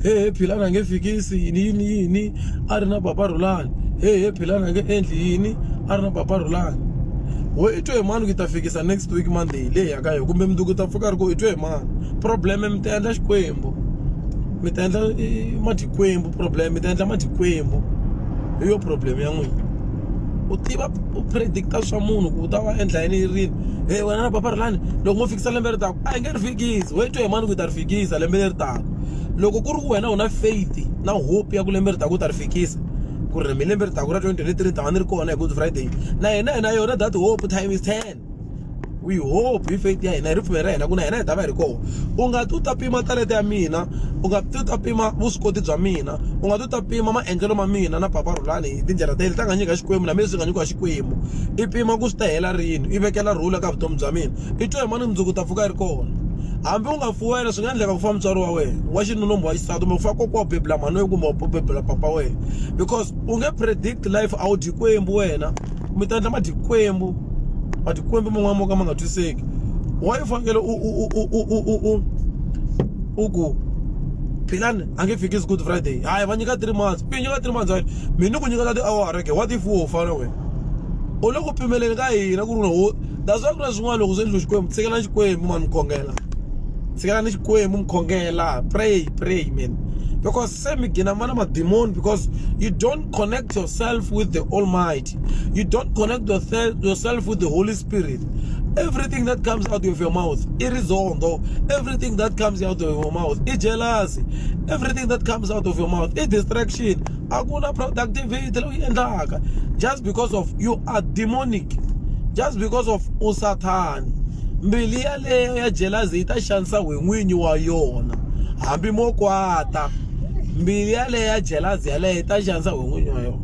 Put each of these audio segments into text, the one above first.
He Philani a nge fikisi yini yini yini a ri na papa Rhulani. He Philani a nge endli yini a ri na papa Rhulani. We i twe hi mani ku i ta fikisa next week Monday leyi hi yaka yona kumbe mundzuku u ta pfuka ri ku i twe hi mani. Problem mi ta endla Xikwembu mi ta endla madyikwembu problem mi ta endla madyikwembu hi yo problem ya n'wina. U tiva u predict-a swa munhu ku u ta va endla yini rini he wena na papa Rhulani loko mo fikisa lembe ri taka a hi nge ri fikisi we twe hi mani ku hi ta ri fikisa lembe leri taka loko ku ri ku wena u na faith na hope ya ku lembe ri taka u ta ri fikisa ku ri mi lembe ri taka ra 2023 ni ta va ni ri kona hi Good Friday na hina hi na yona that hope times 10 we hope hi faith ya hina hi ripfumelo ra hina ku na hina hi ta va hi ri kona u nga ti u ta pima talenta ya mina u nga ti u ta pima vuswikoti bya mina u nga ti u ta pima maendlelo ma mina na papa Rhulani hi tindlela ta yena ta nga nyika Xikwembu na mina swi nga nyikiwa Xikwembu i pima ku swi ta hela rini i vekela rhula ka vutomi bya mina i twa hi mani mundzuku u ta pfuka i ri kona hambi u nga fuwela swi nga endleka ku fa mutswari wa wena wa xinuna kumbe wa xisati kumbe ku fa kokwa wa bebula mhani wena kumbe wa bebula papa wena because u nge predict life a wu dyi kwembu wena mi ta endla madyikwembu madyikwembu man'wana mo ka ma nga twisiseki why u fanekele u u u u u u u u ku Philani a nge fikisi Good Friday hayi va nyika 3 months mi nyika 3 months hayi mina ni ku nyiketa tiawara ke what if wo fa na wena u le ku pimeleni ka hina ku ri wo that's why ku na swin'wana loko swi endliwe Xikwembu tshikelani Xikwembu mani mi khongela tshikelani Xikwembu mi khongela pray pray man because se mi gina ma na madimoni because you don't connect yourself with the almighty you don't connect yourself with the holy spirit everything that comes out of your mouth i rizondo everything that comes out of your mouth i jealousy everything that comes out of your mouth i distraction a ku na productivity leyi yi endlaka just because of you are demonic just because of u sathani mbilu yaleyo ya jealousy yi ta xanisa we n'winyi wa yona hambi mo kwata mbilu yaleyo ya jealousy yaleyo yi ta xanisa we n'winyi wa yona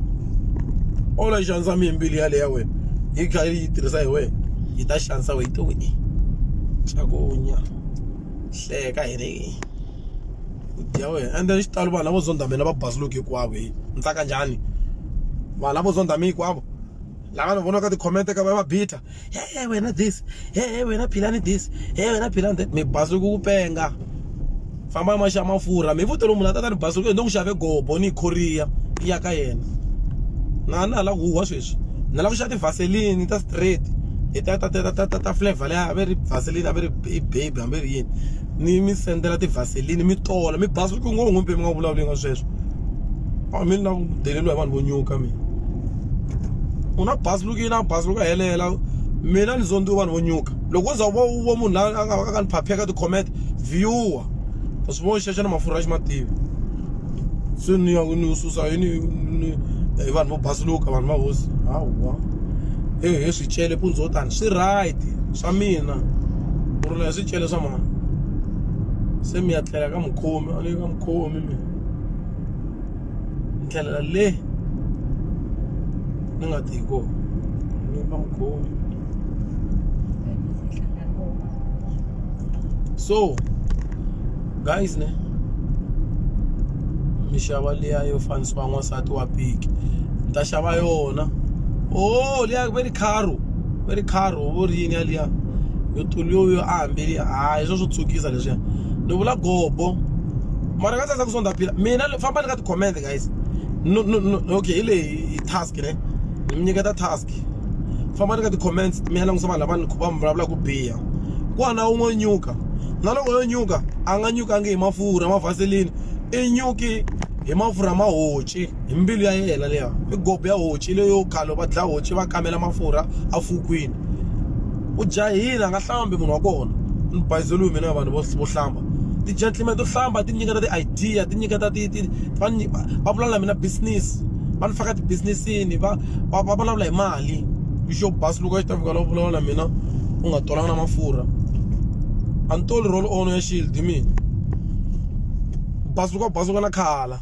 o la xanisa mi mbilu yaleyo ya wena yi kha yi tirhisa hi wena yi ta xanisa we yi to i cakunya hleka hi ri ku dya wena and then xitalo vanhu lavo zonda mina va basuluka hinkwavo hi ni tsaka njhani vanhu lavo zonda mi hinkwavo lava ni vonaka ti-comment ka va va bitter he wena this he wena philani this he wena philani that mi basuluka ku penga famba ma xa mafurha mi vutelo munhu a ta ta ni basuluka ni n'wi xave gobo ni yi khoriya yi ya ka yena na na la ku huhwa sweswi na la ku xa ti-vaseline ta straight hi ta ta ta ta ta ta flavor leya a ve ri vaseline a ve ri baby hambi ri yini ni mi sendela ti-vaseline mi tola mi basuluka ngo n'wi mi nga vulavuli nga sweswo a mi na ku deleriwa hi vanhu vo nyuka mina u na basilukile a basiluka helela mina ni zondiwe vanhu vo nyuka loko wo za u vo munhu la a nga a nga ni phapheka ti-comment viewer u swi vona xexo na mafurha xi ma tivi se ni ya ni susa yini ni hi vanhu vo basuluka vanhu va hosi hawa he he swicele mpundzu wo tani swi right swa mina ku ri na swicele swa mani se mi ya tlela ka mukhomi a ni ka mukhomi mina ndlela le ni nga ti kona ni ka mukhomi so guys ne mi xava liya yo fanisiwa n'wansati wa piki ni ta xava yona oh liya ve ri kharu ve ri kharu vo ri yini yaliya yo tulu yo a hambi hayi swo swo tshukisa leswiya ni vula gobo mara ka tsasa ku sonda phila mina famba ni ka ti-comment guys no, no, no, okay hi leyi task ne ni mi nyiketa task famba ni ka ti-comments mi ya langusa vanhu lava ni va vulavulaka ku biha ku hana wun'we nyuka na loko yo nyuka a nga nyukangi hi mafurha ma vaseline i nyuki hi mafurha ma honci hi mbilu ya yena leya i gobo ya honci leyo khale va dlaya honci va kamela mafurha afukwini u jahile a nga hlambi munhu wa kona ni bayizeliwe mina vanhu vo vo hlamba ti-gentleman to hlamba ti nyiketa ti-idea ti nyiketa ti ti va va vulavula na mina business va ni faka ti-business-ini va va va vulavula hi mali xo basuluka xi ta fika la vulavula na mina u nga tolanga na mafurha a ni toli roll on ya shield mina basuluka basuluka na khala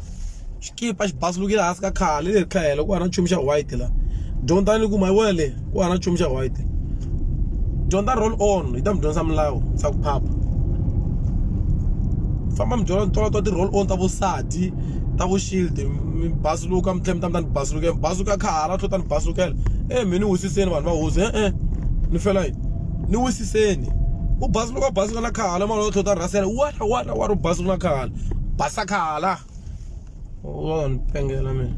xikipa xi basulukile hansi ka khale leri khahelo ku hava na nchumu xa white la dyondzani ku ma yi vona le ku hava na nchumu xa white dyondza roll on yi ta mi dyondzisa milawu sa ku phapha famba mi dyondza tola ta ti-roll on ta vusadi ta vo shield mi basuluka mi tlhela mi ta mi ta ni basulukela mi basuluka khala tlhela ta ni basulukela e mi ni wisiseni vanhu va hosi e-e ni fela yini ni wisiseni u basuluka u basuluka na khala mara u tlhela ta rhasela wara wara wara u basuluka na khala. Basa khala. Wa ni pengela mina.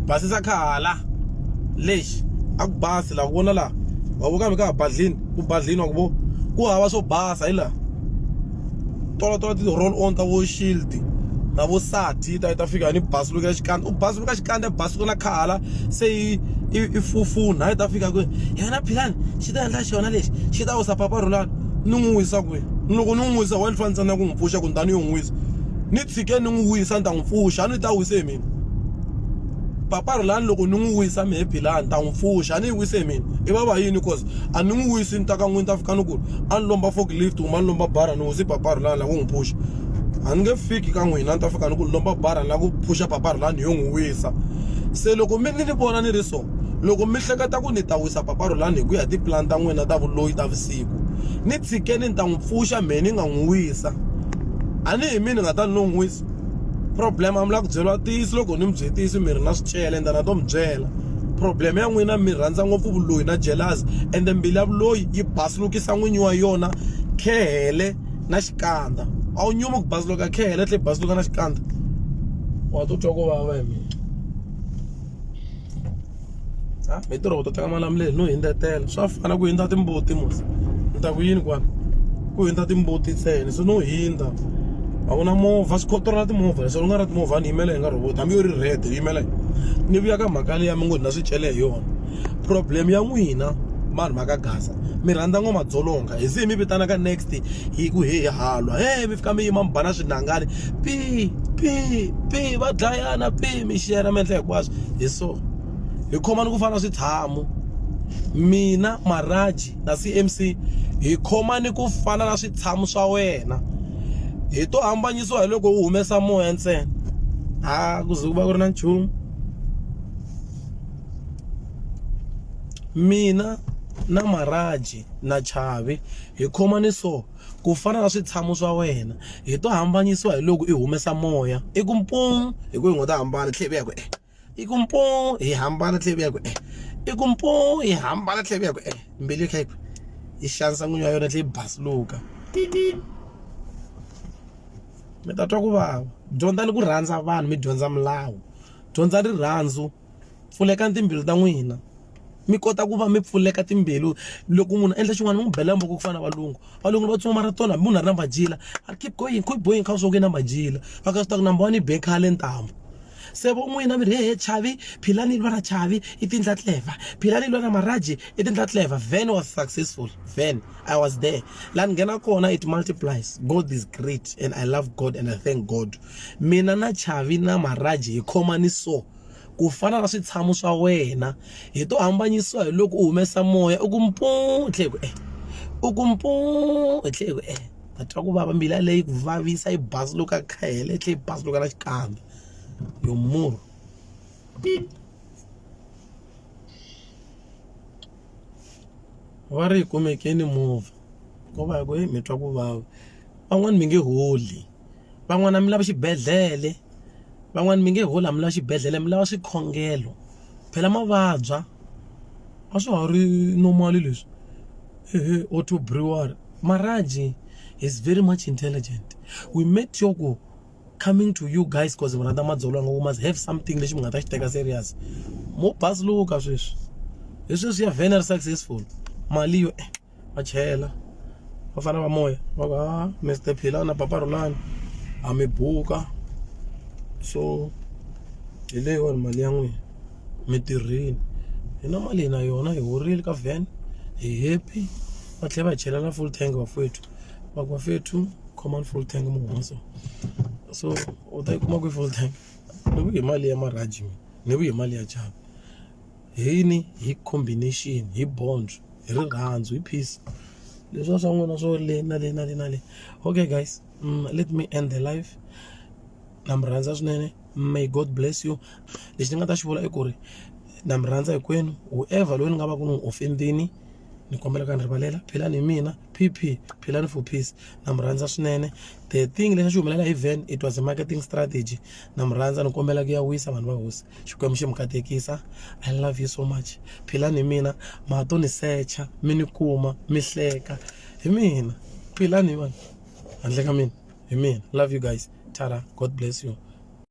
Basisa khala. Lexi a ku basi la ku vona la. Wa vo kambe ka ha badlini, ku badlini wa ku vo. Ku hava swo basa hi la. Tolo tolo ti roll on ta vo shield na vo sati ta ta fika ni basilukela xikandza u basiluka xikandza basiluka na khala se yi i fufunha yi ta fika kwihi yena philani xi ta endla xona lexi xi ta wisa papa rhulani ni n'wi wisa kwihi loko ni n'wi wisa wa ni fanele ntsena ku n'wi pfuxa ku ni ta ni yo n'wi wisa ni tshike ni n'wi wisa ni ta n'wi pfuxa a ni ta wise hi mina papa rhulani loko ni n'wi wisa mehe philani ni ta n'wi pfuxa a ni yi wise hi mina i vava yini cause a ni n'wi wisi ni ta ka n'wini ta fika ni ku a ni lomba fork lift kumbe a ni lomba bara ni wisi papa rhulani la ku n'wi pfuxa a ni nge fiki ka n'wina ni ta fika ni ku lomba bara la ku pfuxa papa rhulani yo n'wi wisa se loko mi ni ni vona ni ri so loko mi hleketa ku ni ta wisa papa rhulani hi ku ya hi tipulani ta n'wina ta vuloyi ta vusiku ni tshikeni ni ta n'wi pfuxa mehe ni nga n'wi wisa a ni hi mina ni nga ta ni lo n'wi wisa problem a mi lava ku byeriwa ntiyiso loko ni mi byele ntiyiso mi ri na swicele ende na to mi byela problem ya n'wina mi rhandza ngopfu vuloyi na jealous ende mbilu ya vuloyi yi basulukisa n'winyi wa yona khehele na xikandza a wu nyumi ku basuluka khehele tlhe basuluka na xikandza wa to twa ku vava hi mina a mi tirho to teka malamulele no hindzetela swa fana ku hindza timbuti musi ni ta ku yini kwala ku hindza timbuti ntsena se no hindza a wu na movha swi khotora na timovha leswi u nga ra timovha ni yimela hi nga robot hambi yo ri red yimela ni vuya ka mhaka leyi ya mi ngo ni na swicele hi yona problem ya n'wina vanhu va ka gaza mi rhandza ngo madzolonga hi se mi vitanaka next hi ku he halwa he mi fika mi yima mi bana swinangani pi pi pi va dlayana pi mi xiyana mi endla hinkwaswo hi so hi khomani ku fana na switshamu mina maraji na cmc hi khomani ku fana na switshamu swa wena hi to hambanyisiwa hi loko u humesa moya ntsena ha ku ze ku va ku ri na nchumu mina na maraji na chavi hi khomani so ku fana na switshamo swa wena hi to hambanyisiwa hi loko i humesa moya i ku mpuu hi ku hi ngo ta hambana tlhe vuya ku e i ku mpuu hi hambana tlhe vuya ku e i ku mpuu hi hambana tlhe vuya ku e mbilu yi kha yi ku yi xanisa n'winyi wa yona tlhe yi basuluka mi ta twa ku vava dyondzani ku rhandza vanhu mi dyondza milawu dyondza rirhandzu pfulekani timbilu ta n'wina mi kota ku va mi pfuleka timbilu loko munhu a endla xin'wana mi n'wi bela mavoko ku fana na valungu valungu va tsutsuma marathon hambi munhu a ri na majila a keep going keep going kha swo ku na majila va ka swi ta ku number one i be khale ntambu se vo n'wina mi ri hehe chavi philani lwa na chavi i tindla clever philani lwa na maraji i tindla clever van was successful van i was there la ni nghena kona it multiplies god is great and i love god and i thank god mina na chavi na maraji hi khomani so ku fana na switshamo swa wena hi to hambanyisiwa hi loko u humesa moya u ku mpuu tlhe ku e u ku mpuu hi tlhe ku e ta twa ku vava mbilu yaleyo yi ku vavisa yi basuluka khele yi tlhe yi basuluka na xikandza yo murhu va ri yi kumekeni movha ko va hi ku mi twa ku vava van'wani mi nge holi van'wana mi lava xibedhlele van'wani mi nge holi a mi lava xibedhlele mi lava swikhongelo phela ma vabya a swa ha ri normal leswi ehe auto brewery maraji is very much intelligent we made sure ku coming to you guys cause mi rhandza madzolonga we must have something lexi mi nga ta xi teka serious mo basuluka sweswi hi sweswi ya very successful mali yo eh. Va chela va fana va moya va ku ha Mister Philani na papa Rhulani ha mi buka so hi leyiwani mali ya n'wina mi tirhile hi na mali hi na yona hi horile ka van hi happy va tlhela va hi chelela full tank vafowethu va ku vafethu khomani full tank mi huma so so u ta yi kuma kwihi full tank ni ku hi mali ya maraji mina ni ku hi mali ya njhani. Hi yini hi combination hi bond hi rirhandzu hi peace leswiya swa n'wina swo le na le na le na le okay guys mm, let me end the life na mi rhandza swinene may god bless you lexi ni nga ta xi vula i ku ri na mi rhandza hinkwenu whoever loyi ni nga va ku ni n'wi offendini ni kombela ka ni rivalela philani hi mina pp philani for peace na mi rhandza swinene the thing lexi a xi humelela hi van it was a marketing strategy na mi rhandza ni kombela ku ya wisa vanhu va hosi Xikwembu xi mi katekisa I love you so much philani hi mina ma ha to ni secha mi ni kuma mi hleka hi mina philani hi vanhu handle ka mina. Hi mina. Love you guys. Tara. God bless you.